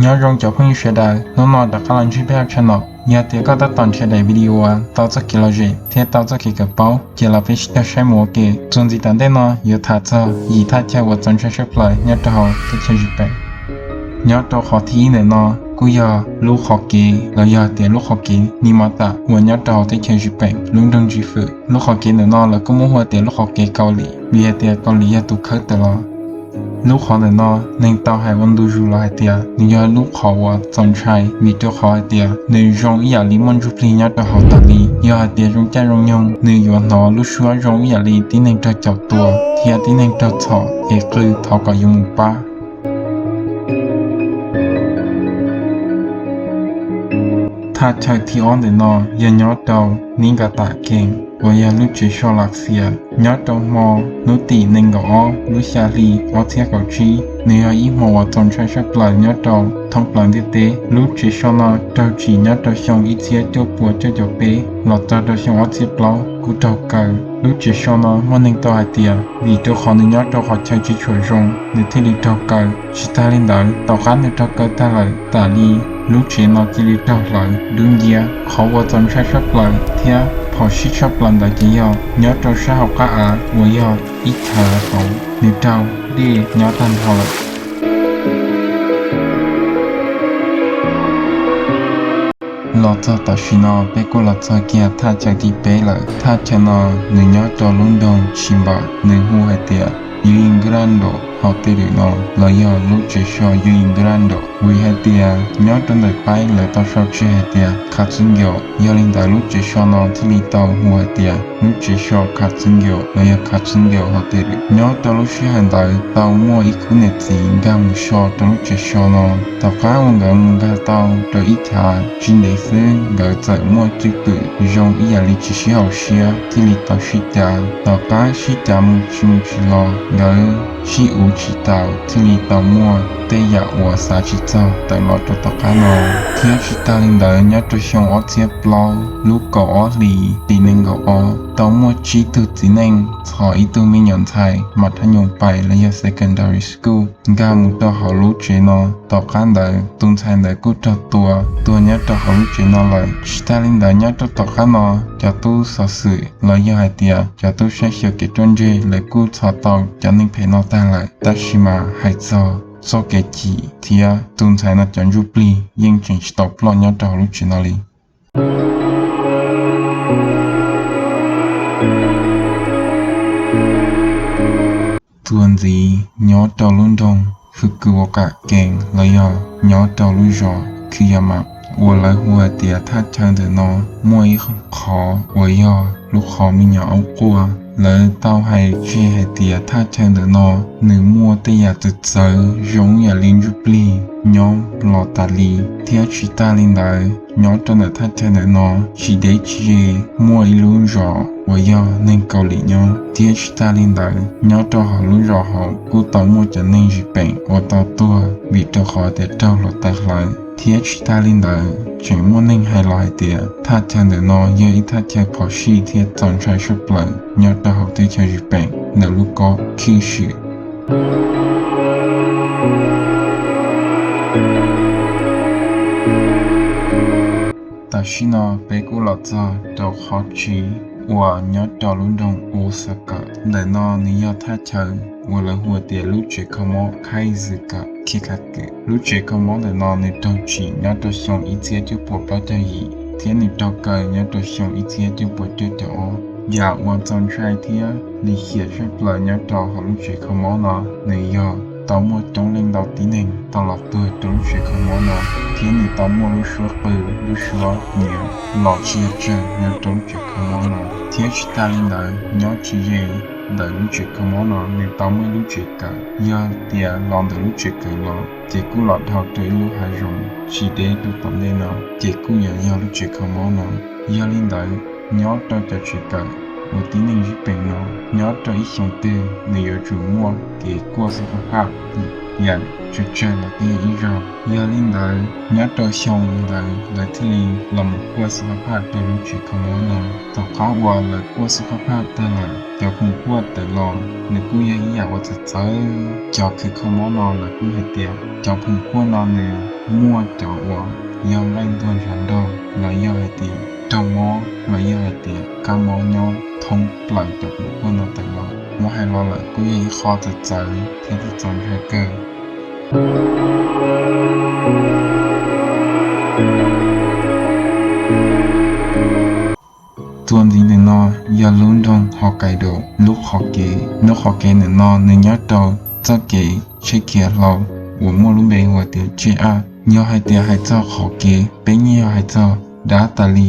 Nyob zoo cov phooj ywg sawv daws, hnub no rov qab los ntsib peb hauv channel no. Yog tias koj tab tom nrhiav daim video uas tau txoj kev lom zem thiab tau txoj kev kawm paub, ces los peb sib cog saib mus ua ke. Txuas ntxiv tom ntej no yuav tham txog yim thaj chaw uas txaus ntshai tshaj plaws nyob rau hauv teb chaws Zeem Pees. Nyob rau qhov thib ib ntawm no kuj yog lub qhov kev los yog tias lub qhov kev ni mas tam uas nyob rau hauv teb chaws Zeem Pees lub nroog Ntsis Fwm. Lub qhov kev ntawm no lawv kuj muab hu tias lub qhov kev Kaus Lim, vim hais tias Kaus Lim yog tus khawb tawm los. Lub qhov ntawm no neeg tau hais ua ntu zus los hais tias nws yog lub qhov uas txaus ntshai, vim rau qhov hais tias nws zoo ib yam li muaj ntsuj plig nyob rau hauv tas li. Yog hais tias zoo caij zoo nyoog nws yuav hnov lub suab zoo ib yam li tib neeg raug caum tua thiab tib neeg raug txhom es qw thov kom yuav mus pab. Thaj chaw thib ob ntawm no yog nyob rau Nib Nkas Tam Kees uas yog lub tsev so Lavxias. Nyob rau hmo hnub tim nees nkaum ob lub xya hli ob txhiab kaum tsib, nws yog ib hmo uas txaus ntshai tshaj plaws nyob rau thoob plaws ntiaj teb. Lub tsev so no raug tsim nyob rau xyoo ib txhiab cuaj puas cuaj caum peb los txog rau xyoo ob txhiab plaub kuj raug kaw. Lub tsev so no muaj neeg tau hais tias vim rau qhov nws nyob rau qhov chaw tsis tshua zoo nws thiaj li raug kaw. Tsis tas li ntawd, tom qab nws raug kaw tag lawm, tam li lub tsev no cia li raug hlawv dub nciab. Qhov uas txaus ntshai tshaj plaws thiab phom sij tshaj plaws ntawd ces yog nyob rau sab hauv qab av uas yog ib chav hauv, nws raug dej nyob tag nrho lawm. Los txog tam sim no peb kuj los txog kiag thaj chaw thib peb lawm. Thaj chaw no nws nyob rau lub nroog Tsis Npam, nws hu hais tias Yui Nkraj Nraum hauv tej lwm no, los yog lub tsev so Yui Nkraj Nraum, vim hais tias nyob rau ntawm paib lawv tau sau tseg hais tias Khav Txwv Nkaum. Yog li ntawd lub tsev so no thiaj li tau hu hais tias lub tsev so Khav Txwv Nkaum los yog Khav Txwv Nkaum hauv tej lwm. Nyob rau lub sij hawm ntawd tau muaj ib khub niam txiv nkag mus so rau lub tsev so no. Tom qab uas nkawd mus nkag tau rau ib chav tsis ntev xwb, nkawd txawm muaj cwj pwm zoo ib yam li tsis sib haum siab thiaj li tau sib cav. Tom qab sib cav mus tsis mus tsis los, nkawd sib uv tsis taus thiaj li tau muaj tej yam uas xav tsis txog tawm los rau tom qab no. Thiab tsis tas li ntawd, nyob rau xyoo ob txhiab plaub lub kaum ob hlis tim nees nkaum ob tau muaj tsib tug txiv neej txhom ib tug me nyuam ntxhais mas thaj nyoos pais los yog secondary school nkag mus rau hauv lub tsev no. Tom qab ntawd tus ntxhais ntawd kuj raug tua tuag nyob rau hauv lub tsev no lawm. Tsis tas li ntawd, nyob rau tom qab no cov tub xov xwm los yog hais tias cov tub saib xyuas kev ruaj ntseg lawv kuj txhom tau cov neeg phem no tag lawm, tab sis mas hais txog txoj kev chim thiab tus ntxhais no cov ntsuj plig yeej tseem tsis tau ploj nyob rau hauv lub tsev no li. Txuas ntxiv, nyob rau lub nroog Fwm Kws Ua Kam Kees los yog nyob rau lub zos Khwv Yas Mam uas lawv hu hais tias thaj chaw ntawm no muaj ib qhov uas yog lub qhov me nyuam aub quaj. Lawv tau hais tseg hais tias thaj chaw ntawm no nws muaj tej yam txawv txawv zoo yam li ntsuj plig nyob los tas li. Thiab tsis tas li ntawd, nyob rau ntawm thaj chaw ntawm no tsis deb tsis ze muaj ib lub zos uas yog neeg Kaus Lim nyob. Thiab tsis tas li ntawd, nyob rau hauv lub zos hauv kuj tau muaj cov neeg Zis Peem uas tau tuag vim rau qhov tias raug hluav taws hlawv. Thiab tsis tas li ntawd, tseem muaj neeg hais los hais tias thaj chaw ntawm no yog ib thaj chaw phom sij thiab txaus ntshai tshaj plaws nyob rau hauv teb chaws Zis Peem ntawm lub kob khib swm. Tam sim no peb kuj los txog rau qhov tsev uas nyob rau lub nroog Ua Xa Kawm. Ntawm no nws yog thaj chaw uas lawv hu tias lub tsev kho mob Khaij Zwm Kawm Khiav Khav Kws. Lub tsev kho mob ntawm no nws raug tsim nyob rau xyoo ib txhiab cuaj puas plaub caug yim thiab nws raug kaw nyob rau xyoo ib txhiab cuaj puas cuaj caum ob. Yam uas txaus ntshai thiab lim hiam tshaj plaws nyob rau hauv lub tsev kho mob no, nws yog tau muaj coob leej ntau tib neeg tau los tuag rau lub tsev kho mob no, thiab nws tau muaj lub suab qw lub suab nyiav los tsis yog tsawg nyob rau lub tsev kho mob no. Thiab tsis tas li ntawd, nyob tsis ze ntawm lub tsev kho mob no nws tau muaj ib lub tsev kawm. Yog tias los ntawm lub tsev kawm los ces kuj los dhau rau ib lub hav zoov tsis deb rau tom ntej no, ces kuj yuav yog lub tsev kho mob no. Yog li ntawd, nyob rau cov tsev kawm uas tib neeg Zis Peem no, nyob rau ib xyoo twg nws yuav tsum muaj kev kuaj xab phab phaj yam tsawg tsawg los thiaj yog ib zaug. Yog li ntawd, nyob rau xyoo ntawd lawv thiaj li los mus kuaj xab phab phaj rau lub tsev kho mob no. Tom qab uas lawv kuaj xab phab phaj tag lawm, cov khoom kuaj tawm los nws kuj yog ib yam uas txawv txawv. Cov kws kho mob no lawv kuj hais tias cov khoom kuaj no nws muaj cov uas yog nqaij ntuag ntshav nraug los yog hais tias raug mob los yog hais tias kab mob nyob thoob plaws cov pum puag no tawm los. Muab hais los lawm kuj yog ib qho txawv txawv thiab txaus ntshai kawg. Txuas ntxiv ntawm no yog lub nroog Hokkaido, lub qhov kev. Lub qhov kev ntawm no nws nyob rau txoj kev tsheb khiav hlau uas muaj lub npe hu tias J R. Yog hais tias hais txog qhov kev peb yeej yog hais txog dab tas li,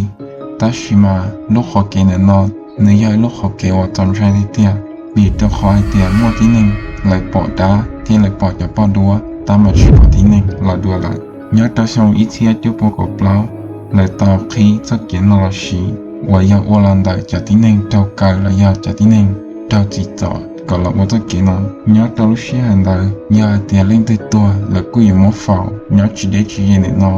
tab sis mas lub qhov kev ntawm no nws yog ib lub qhov kev uas txaus ntshai tiag tiag, vim rau qhov hais tias muaj tib neeg lawv pom dab thiab lawv pom cov poj duab tab mas tsis pom tib neeg los dua lawm. Nyob rau xyoo ib txhiab cuaj pua kaum plaub, lawv tau qhib txoj kev no los siv uas yog ua los ntawm cov tib neeg raug kaw los yog cov tib neeg raug txim txom kom los ua txoj kev no. Nyob rau lub sij hawm ntawd yog hais tias leej twg tuag lawv kuj yuav muab faus, nyob tsis deb tsis ze ntawm no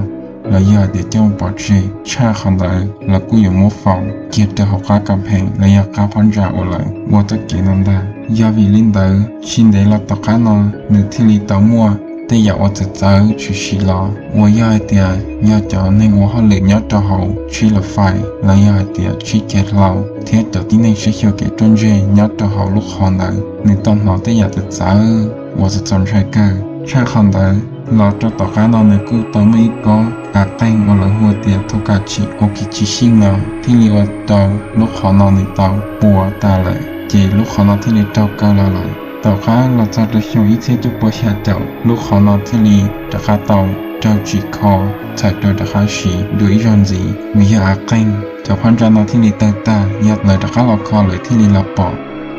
los yog hais tias coj mus pov tseg tshaj qhov ntawd lawv kuj yuav muab faus kiag rau hauv qab kas pheem los yog qab phab ntsa uas lawv ua txoj kev no ntag. Yog vim li ntawd tsis ntev los tom qab no nws thiaj li tau muaj tej yam uas txawv txawv tshwm sim los uas yog hais tias yog cov neeg ua hauj lwm nyob rau hauv tsheb lawv fais los yog hais tias tsheb khiav hlau thiab cov tib neeg saib xyuas kev ruaj ntseg nyob rau hauv lub qhov ntawd nws tau hnov tej yam txawv txawv uas txaus ntshai kawg. Tshaj qhov ntawd los rau tom qab no nws kuj tau muaj ib kob av qeeg uas lawv hu tias Tokachi Okichi Shingo thiaj li ua rau lub qhov no nws tau puas tas lawm, ces lub qhov no thiaj li raug kaw los lawm. Tom qab los txog rau xyoo ib txhiab cuaj pua xya caum lub qhov no thiaj li rov qab tau raug tsim kho txhawm rau rov qab siv dua ib zaug ntxiv vim yog av qeeg. Cov phab ntsa no thiaj li tawg tag, yog lawv rov qab los kho lawv thiaj li los pom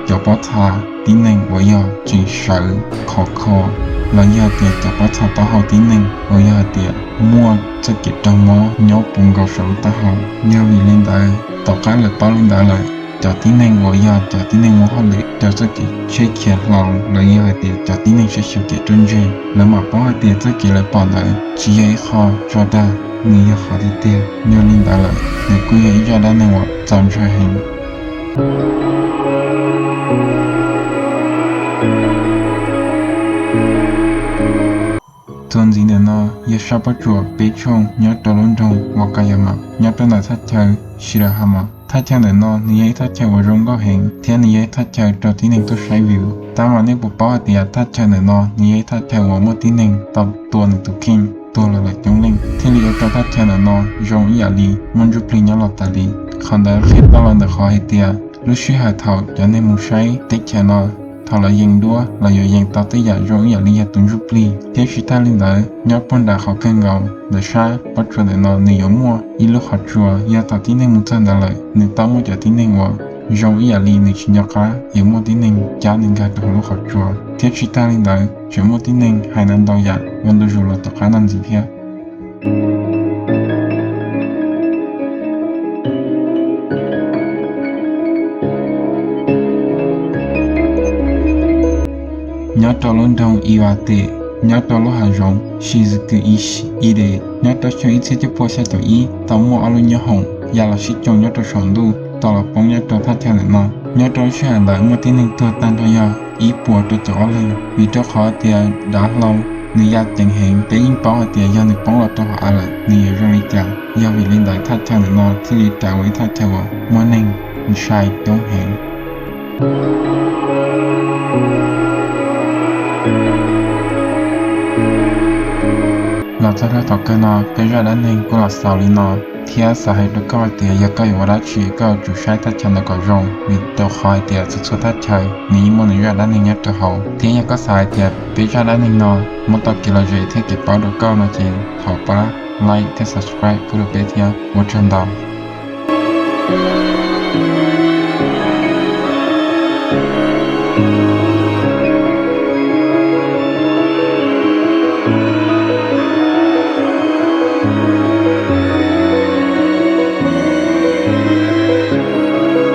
cov pob txha tib neeg uas yog tseem sawv khov kho los yog hais tias cov pob txha taub hau tib neeg uas yog hais tias muaj txoj kev raug mob nyob puv nkaus saum lub taub hau. Yog vim li ntawd tom qab lawv paub li ntawd lawm, cov tib neeg uas yog cov tib neeg ua hauj lwm rau txoj kev tsheb khiav hlau los yog hais tias cov tib neeg saib xyuas kev ruaj ntseg lawv mam paub hais tias txoj kev lawv pom ntawd tsis yog ib qho tso dag, nws yog qhov tiag tiag. Yog li ntawd lawm nws kuj yog ib zaj dab neeg uas txaus ntshai heev. Txuas ntxiv ntawm no yog sab pob tsuas peb tshooj nyob rau lub nroog Wakayama nyob rau ntawm thaj chaw Shirahama. Thaj chaw ntawm no nws yog ib thaj chaw uas zoo nkauj heev thiab nws yog ib thaj chaw rau tib neeg tuaj saib view. Tab mas nej puas paub hais tias thaj chaw ntawm no nws yog ib thaj chaw uas muaj tib neeg tau tua nws tus kheej tuag los lawm coob leej thiaj li ua rau thaj chaw ntawm no zoo ib yam li muaj ntsuj plig nyob los tas li. Qhov ntawd qhia tau los ntawm qhov hais tias lub sij hawm thaum cov neeg mus saib teb chaws no, thaum lawv yees duab los yuav yees tau tej yam zoo ib yam li yog tus ntsuj plig. Thiab tsis tag li ntawd nyob puag nram qhov kawg nkaus ntawm sab pob tsuas ntawm no nws yuav muaj ib lub qhov tsua, yog thaum tib neeg mus txog ntawd lawm nws tau muaj cov tib neeg uas zoo ib yam li nws tsis nco qab yuav muaj tib neeg cab nws nkag rau hauv lub qhov tsua. Thiab tsis tag li ntawd tseem muaj tib neeg hais ntau ntau yam ua ntu zus los tom qab no ntxiv thiab. Nyob rau lub nroog Iwate, nyob rau lub hav zoov Shizuku Ishi Ire, nyob rau xyoo ib txhiab cuaj pua xya caum ib tau muaj ob lub nyob hoom ya los sib tsoo nyob rau saum ntuj tau los poob nyob rau thaj chaw ntawm no. Nyob rau lub sij hawm ntawd muaj tib neeg tuag tag nrho yog ib puas rau caum ob leeg. Vim rau qhov tias dav hlau nws ya ceev heev, peb yeej paub hais tias yog nws poob los rau hauv av lawm nws yuav zoo li cas. Yog vim li ntawd thaj chaw ntawm no thiaj li rais ua ib thaj chaw uas muaj neeg ntshai coob heev. Los txog rau thaum kawg no peb zaj dab neeg kuj los xaus li no, thiab xav hais rau koj hais tias yog koj yuav ua dab tsi koj yuav tsum saib thaj chaw ntawd kom zoo, vim rau qhov hais tias txhua txhua thaj chaw nws yeej muaj nws zaj dab neeg nyob rau hauv. Thiab yog koj xav hais tias peb zaj dab neeg no muab tau kev lom zem thiab kev paub rau koj no ces thov pab like thiab subscribe pub rau peb thiab, ua tsaug ntau.